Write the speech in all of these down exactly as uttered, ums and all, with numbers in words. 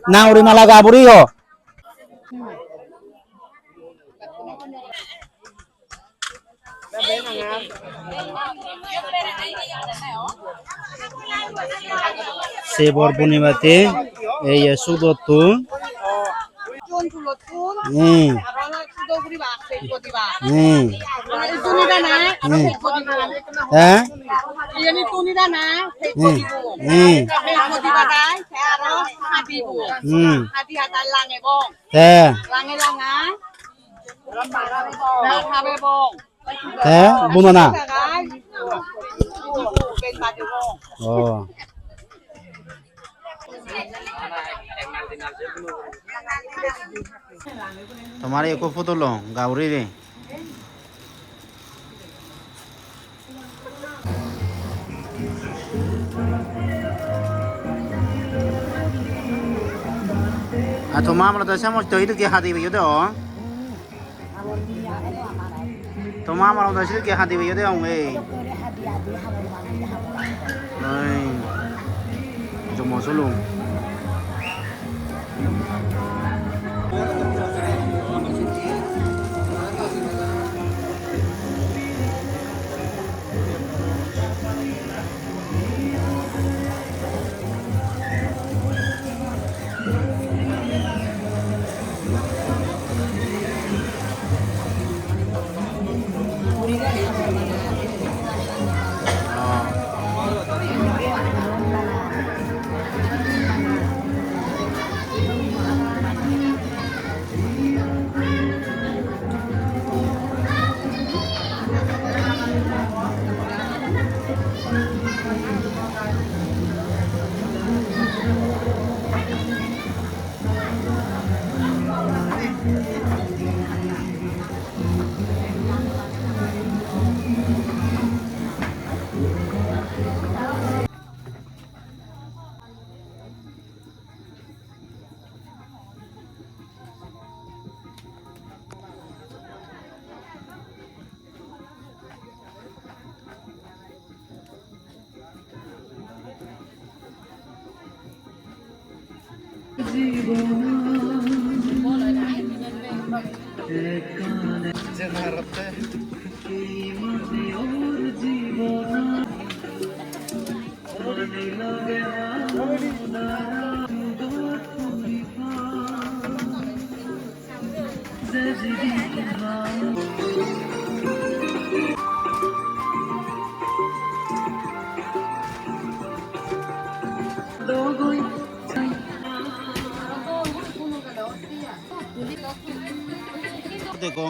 Nang uri mala gaburi ho. Sibor bunibate ei ye sudottun. Hmm. Hmm. Hmm. He? Hmm. Hmm. Te. Te buno na? Oh. Tomar ekko photo lo, gauri re. A toma amolot do se mosto idu ki hadi beyo de o. Toma amolot do se ki hadi beyo de ong ei. Ei, jomo sulum. Dekho.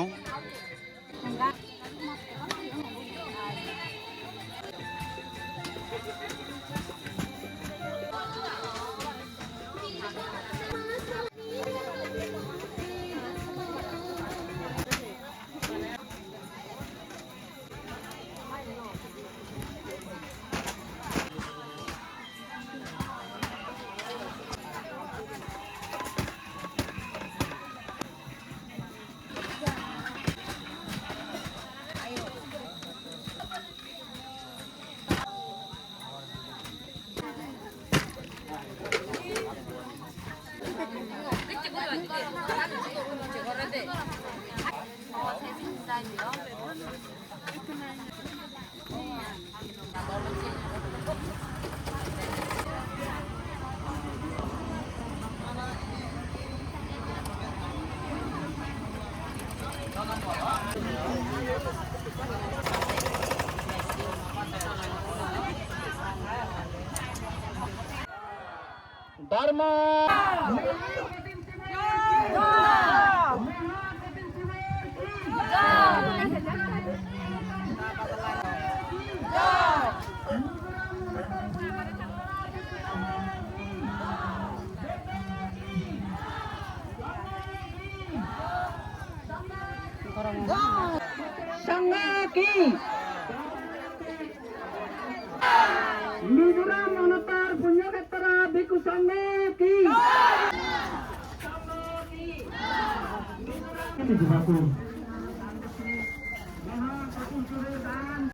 Dharma. Sangha ki? Mizoram Onottor Punyo Khetra Bhikkhu Sangha ki?